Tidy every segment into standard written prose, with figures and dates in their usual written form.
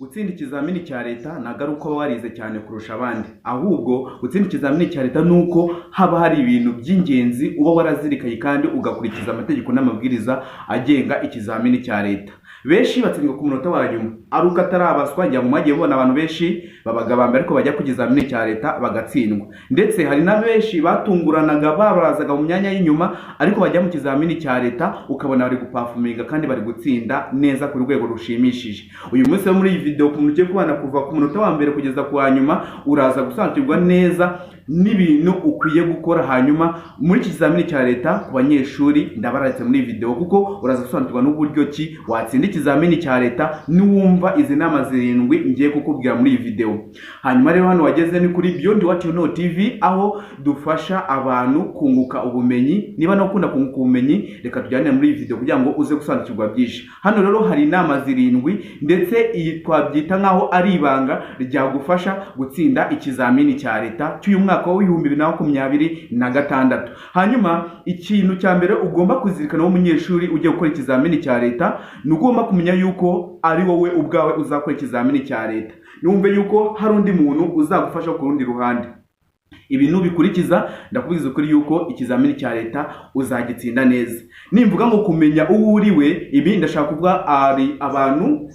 Gutsinda ikizamini cya leta ntabwo ari uko uba warize cyane kurusha abandi, ahubwo gutsinda ikizamini cya leta ni uko haba hari ibintu by'ingenzi uba warazirikanye kandi ugakurikiza amategeko n'amabwiriza agenga ikizamini cya leta. Benshi batsindwa ku munota wa nyuma ari uko atarabaswa. Ngira ngo mwagiye mubona abantu benshi babaga aba mbere, ariko bajya ku kizamini cya leta bagatsindwa. Ndetse hari na benshi batunguranaga, babarazaga mu myanya y'inyuma, ariko bajya mu kizamini cya leta ukabona bari guperforminga kandi bari gutsinda neza ku rwego rushimishije. Uyu munsi wo muri iyi video, ku muntu ugiye kubana kuva ku munota wa mbere kugeza ku wa nyuma, uraza gusobanukirwa neza n'ibintu ukwiye gukora hanyuma muri iki kizamini cya leta. Ku banyeshuri ndabararitse muri iyi video, kuko uraza gusobanukirwa n'uburyo ki watsinda ikizamini cya leta niwumva izi nama zirindwi ngiye kukubwira muri iyi video. Hanyuma rero, hano wageze ni kuri Beyond What You Know TV, aho dufasha abantu kunguka ubumenyi. Niba nawe ukunda kunguka ubumenyi, reka tujyane muri iyi video kugira ngo uze gusobanukirwa byinshi. Hano rero hari inama zirindwi, ndetse iyi twabyita nk'aho ari ibanga ryagufasha gutsinda ikizamini cya leta cy'uyu mwaka w'2026. Hanyuma ikintu cya mbere ugomba kuzirikana w'umunyeshuri ugiye gukora ikizamini cya leta ni ugomba kumenya yuko ari wowe ubwawe uzakora ikizamini cya leta. Ntiwumve yuko hari undi muntu uzagufasha ku rundi ruhande. Ibi nubikurikiza, ndakubwiza ukuri yuko ikizamini cya leta uzagitsinda neza. Nimvuga ngo kumenya uwo uri we, ibi ndashaka kuvuga ari abantu,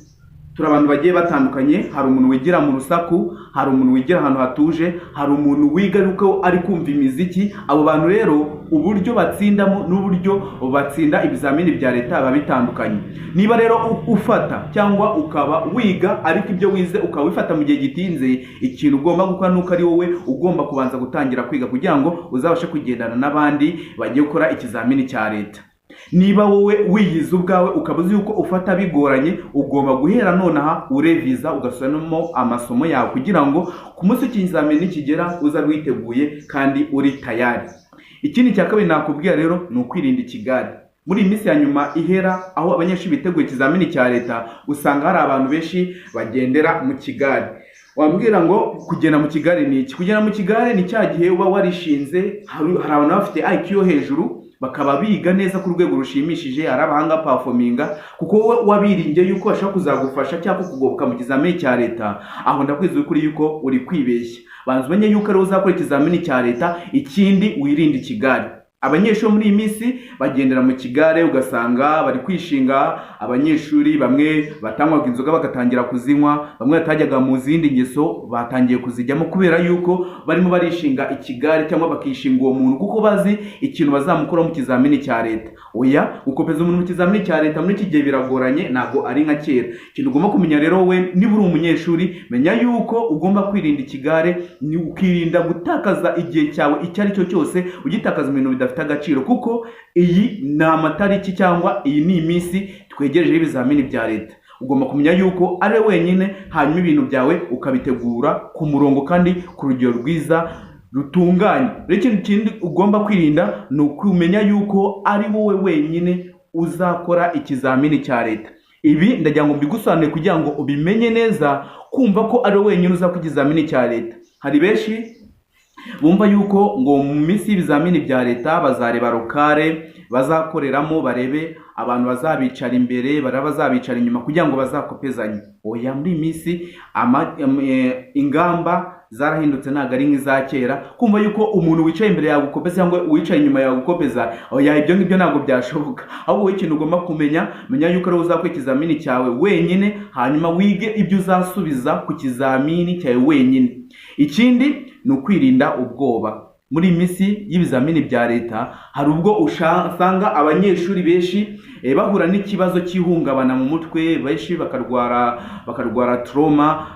turi abantu bagiye batandukanye. Hari umuntu wigira mu rusaku, hari umuntu wigira ahantu hatuje, hari umuntu wiga ariko ari kumva imiziki. Abo bantu rero, uburyo batsindamo n'uburyo batsinda ibizamini bya leta biba bitandukanye. Niba rero ufata cyangwa ukaba wiga, ariko ibyo wize ukaba wifata mu gihe gitinze, ikintu ugomba gukora nuko ari wowe ugomba kubanza gutangira kwiga kugira ngo uzabashe kugendana n'abandi bagiye gukora ikizamini cya leta. Niba wowe wiyize ubwawe, ukaba uzi yuko ufata bigoranye, ugomba guhera nonaha ureviza, ugasubiramo amasomo yawe, kugira ngo ku munsi w'ikizamini nikigera uzabe witeguye kandi uri tayari. Ikindi cya kabiri nakubwira rero ni ukwirinda ikigare. Muri iyi minsi ya nyuma ihera, aho abanyeshuri biteguye ikizamini cya leta, usanga hari abantu benshi bagendera mu kigare. Wambwira ngo kugenda mu kigare ni iki? Kugenda mu kigare ni cya gihe uba warishinze. Hari abantu baba bafite IQ yo hejuru, bakaba biga neza ku rwego rushimishije, ari abahanga performinga, kuko wowe wabiringiye yuko bashobora kuzagufasha cyangwa kukugoboka mu kizamini cya leta. Aho ndakwiza ukuri yuko uri kwibeshya. Banza umenye yuko ariwe uzakora ikizamini cya leta. Ikindi, wirinde ikigare. Abanyeshuri muri iyi minsi bagendera mu kigare, ugasanga bari kwishinga abanyeshuri bamwe batanywaga inzoga bagatangira kuzinywa, bamwe batajyaga mu zindi ngeso batangiye kuzijyamo, kubera yuko barimo barishinga ikigare cyangwa bakishinga uwo muntu kuko bazi ikintu bazamukuraho mu kizamini cya leta. Oya, gukopeza umuntu mu kizamini cya leta muri iki gihe biragoranye, ntabwo ari nka kera. Ikintu ugomba kumenya rero wowe niba uri umunyeshuri, menya yuko ugomba kwirinda ikigare, ni ukirinda gutakaza igihe cyawe icyo ari cyo cyose ugitakaza mu bintu bidafite agaciro, kuko iyi ni amatariki cyangwa iyi ni iminsi twegerejeho ibizamini bya leta. Ugomba kumenya yuko ari we wenyine, hanyuma ibintu byawe ukabitegura ku murongo kandi ku rugero rwiza rutunganye. Rero ikintu kindi ugomba kwirinda ni ukumenya yuko ari wowe wenyine uzakora ikizamini cya leta. Ibi ndagira ngo mbigusobanurire kugira ngo ubimenye neza. Kumva ko ari wowe wenyine uzakora ikizamini cya leta, hari benshi bumva yuko ngo mu minsi y'ibizamini bya leta bazareba local bazakoreramo, barebe abantu bazabicara imbere, barebe bazabicara inyuma kugira ngo bazakopezanye. Oya, muri iyi minsi ingamba zarahindutse, ntabwo ari nk'iza kera. Kumva yuko umuntu wicaye imbere yagukopeza cyangwa uwicaye inyuma yagukopeza, oya, ibyo ngibyo ntabwo byashoboka. Ahubwo wowe ikintu ugomba kumenya, menya yuko ariwe uzakora ikizamini cyawe wenyine, hanyuma wige ibyo uzasubiza ku kizamini cyawe wenyine. Ikindi ni ukwirinda ubwoba. Muri iyi minsi y'ibizamini bya leta, hari ubwo usanga abanyeshuri benshi bahura n'ikibazo cy'ihungabana mu mutwe, benshi bakarwara trauma,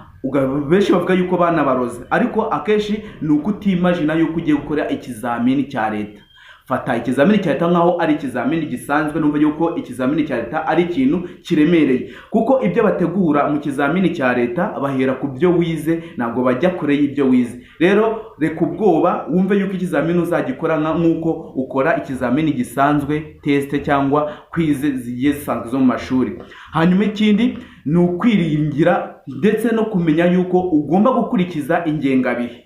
benshi bavuga yuko banabaroze, ariko akenshi ni uko utimagina yuko ugiye gukora ikizamini cya leta. Fata ikizamini cya leta nk'aho ari ikizamini gisanzwe. Numva yuko ikizamini cya leta ari ikintu kiremereye, kuko ibyo bategura mu kizamini cya leta bahera ku byo wize, ntabwo bajya kure y'ibyo wize. Rero reka ubwoba, wumve yuko ikizamini uzagikora nk'uko ukora ikizamini gisanzwe, test cyangwa quiz zigiye zisanzwe zo mu mashuri. Hanyuma ikindi ni ukwiringira ndetse no kumenya yuko ugomba gukurikiza ingengabihe.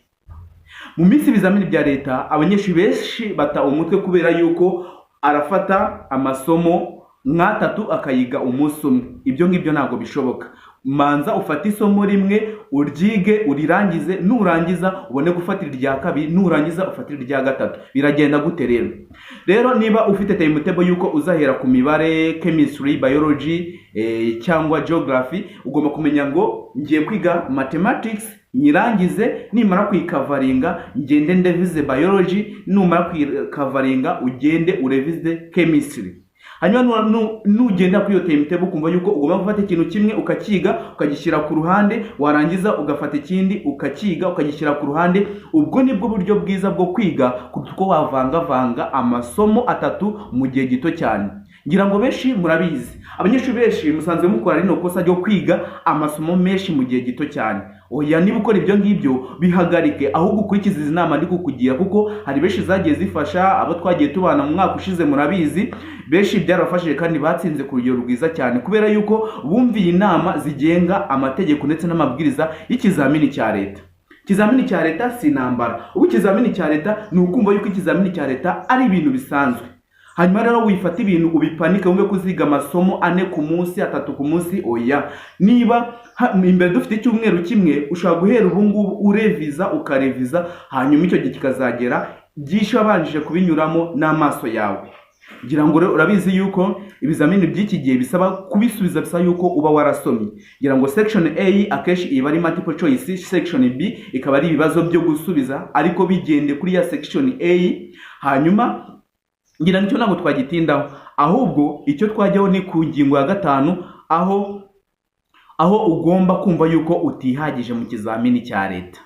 Mu minsi y'ibizamini bya leta, abanyeshuri benshi bata umutwe kubera yuko arafata amasomo nk'atatu akayiga umunsi umwe. Ibyo ngibyo ntabwo bishoboka. Manza ufate isomo rimwe, uryige, urirangize. Nurangiza ubone gufatira irya kabiri, nurangiza ufatire irya gatatu. Biragenda gute rero? Rero niba ufite timetable yuko uzahera ku mibare, chemistry, biology cyangwa geography, ugomba kumenya ngo ngiye kwiga mathematics nyirangize, nimara kuyicoveringa ngende ndevize biology, numara kuyicoveringa ugende urevize chemistry. Hanyuma nugenda kuri iyo timetable, ukumva yuko ugomba gufata ikintu kimwe ukakiga ukagishyira ku ruhande, warangiza ugafata ikindi ukakiga ukagishyira ku ruhande, ubwo nibwo buryo bwiza bwo kwiga kuruta uko wavangavanga amasomo atatu mu gihe gito cyane. Ngira ngo benshi murabizi, abanyeshuri benshi musanzwe mukora rino kosa ryo kwiga amasomo menshi mu gihe gito cyane. Oya, niba ukora ibyo ngibyo bihagarike, ahubwo ukurikize izi nama ndi kukugira, kuko hari benshi zagiye zifasha. Abo twagiye tubana mu mwaka ushize murabizi, benshi byarabafashije kandi batsinze ku rugero rwiza cyane, kubera yuko bumviye inama zigenga amategeko ndetse n'amabwiriza y'ikizamini cya leta. Ikizamini cya leta si intambara. Ubu ikizamini cya leta ni ukumva yuko ikizamini cya leta ari ibintu bisanzwe. Hanyuma rero wifata ibintu ubipanike, wumve ko uziga amasomo 4 ku munsi, 3 ku munsi. Oya, niba imbere dufite icyumweru kimwe, ushobora guhera ubu ngubu ureviza, ukareviza, hanyuma icyo gihe kikazagera byinshi wabanjije kubinyuramo n'amaso yawe. Ngira ngo rero urabizi yuko ibizamini by'iki gihe bisaba kubisubiza, bisaba yuko uba warasomye. Ngira ngo section A akenshi iba ari multiple choice, section B ikaba ari ibibazo byo gusubiza, ariko bigende kuri ya section A. Hanyuma ngira ngo icyo ntabwo twagitindaho, ahubwo icyo twajyaho ni ku ngingo ya gatanu, aho ugomba kumva yuko utihagije mu kizamini cya leta.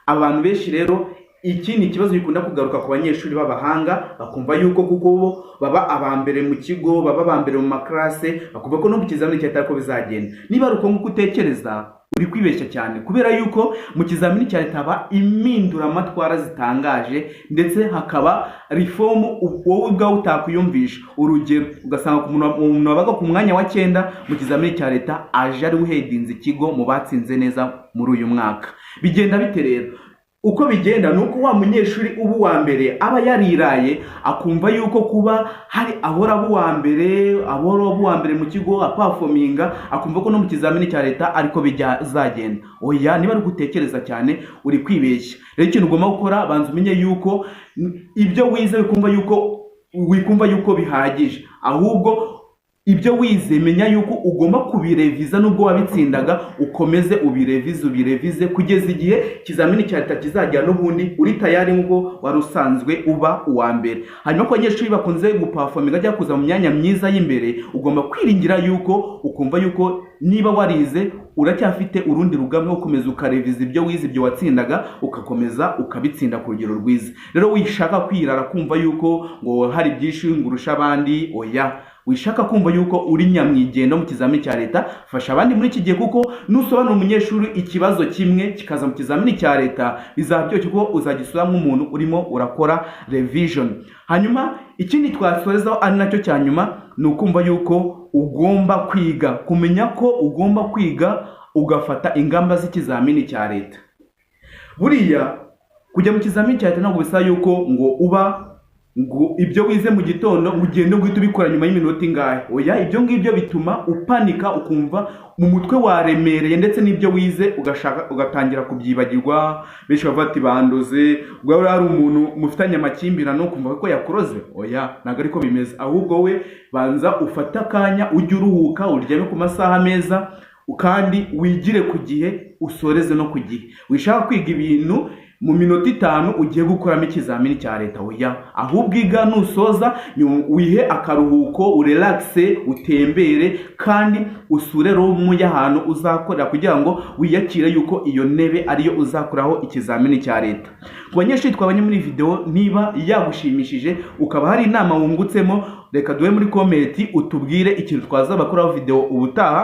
Abantu benshi rero, iki ni ikibazo gikunda kugaruka ku banyeshuri b'abahanga, bakumva yuko kuko bo baba aba mbere mu kigo, baba aba mbere mu makarase, bakumva ko no mu kizamini cya leta ariko bizagenda. Niba ari uko nguko utekereza, uri kwibeshya cyane, kubera yuko mu kizamini cya leta haba impinduramatwara zitangaje, ndetse hakaba reform wowe ubwawe utakwiyumvisha. Urugero, ugasanga ku muntu wabaga ku mwanya wa 9 mu kizamini cya leta aje ari uheadinze ikigo mu batsinze neza muri uyu mwaka. Bigenda bite rero? Uko bigenda ni uko wa munyeshuri uba uwa mbere aba yariraye, akumva yuko kuba hari ahora aba uwa mbere, ahora aba uwa mbere mu kigo aperforminga, akumva ko no mu kizamini cya leta ariko bizagenda. Oya, niba ari gutekereza cyane uri kwibeshya. Rero ikintu ugomba gukora, banza umenye yuko ibyo wize wikumva yuko bihagije, ahubwo ibyo wize menya yuko ugomba kubireviza. Nubwo wabitsindaga, ukomeze ubirevize, ubirevize kugeza igihe ikizamini cya leta kizagera n'ubundi uri tayari nk'uko wari usanzwe uba uwa mbere. Hanyuma ku banyeshuri bakunze guperforminga cyangwa kuza mu myanya myiza y'imbere, ugomba kwiringira yuko ukumva yuko niba warize uracyafite urundi rugamba rwo gukomeza ukareviza ibyo wize, ibyo watsindaga ugakomeza ukabitsinda ku rugero rwiza. Rero wishaka kwirara kumva yuko ngo hari byinshi ngo urusha abandi, oya. Wishaka kumva yuko uri nyamwigendo mu kizamini cya leta, fasha abandi muri iki gihe, kuko nusobanura umunyeshuri ikibazo kimwe kikaza mu kizamini cya leta, bizaba byoroshye kuko uzagisura nk'umuntu urimo urakora revision. Hanyuma ikindi twasorezaho ari nacyo cya nyuma, ni ukumva yuko ugomba kwiga, kumenya ko ugomba kwiga ugafata ingamba z'ikizamini cya leta. Buriya kujya mu kizamini cya leta ntabwo bisaba yuko ngo uba ngo ibyo wize mu gitondo ngo ugende ngo uhite ubikora nyuma y'iminota ingahe. Oya, ibyo ngibyo bituma upanika, ukumva mu mutwe waremereye, ndetse n'ibyo wize ugashaka ugatangira kubyibagirwa. Benshi bavuga ati bandoze. Ubwo hari umuntu mufitanye amakimbirane ukumva ko yakuroze. Oya, ntabwo ariko bimeze. Ahubwo we banza ufate akanya, ujye uruhuka, uryame ku masaha meza, kandi wigire ku gihe, usoreze no ku gihe. Wishaka kwiga ibintu mu minota 5 ugiye gukoramo ikizamini cya leta, oya. Ahubwo iga, nusoza wihe akaruhuko, urelaxe, utembere, kandi usure room y'ahantu uzakorera, kugira ngo wiyakire yuko iyo ntebe ariyo uzakoraho ikizamini cya leta. Ku banyeshuri twabanye muri video, niba yagushimishije ukaba hari inama wungutsemo, reka duhe muri comment utubwire ikintu twazabakoraho video ubutaha.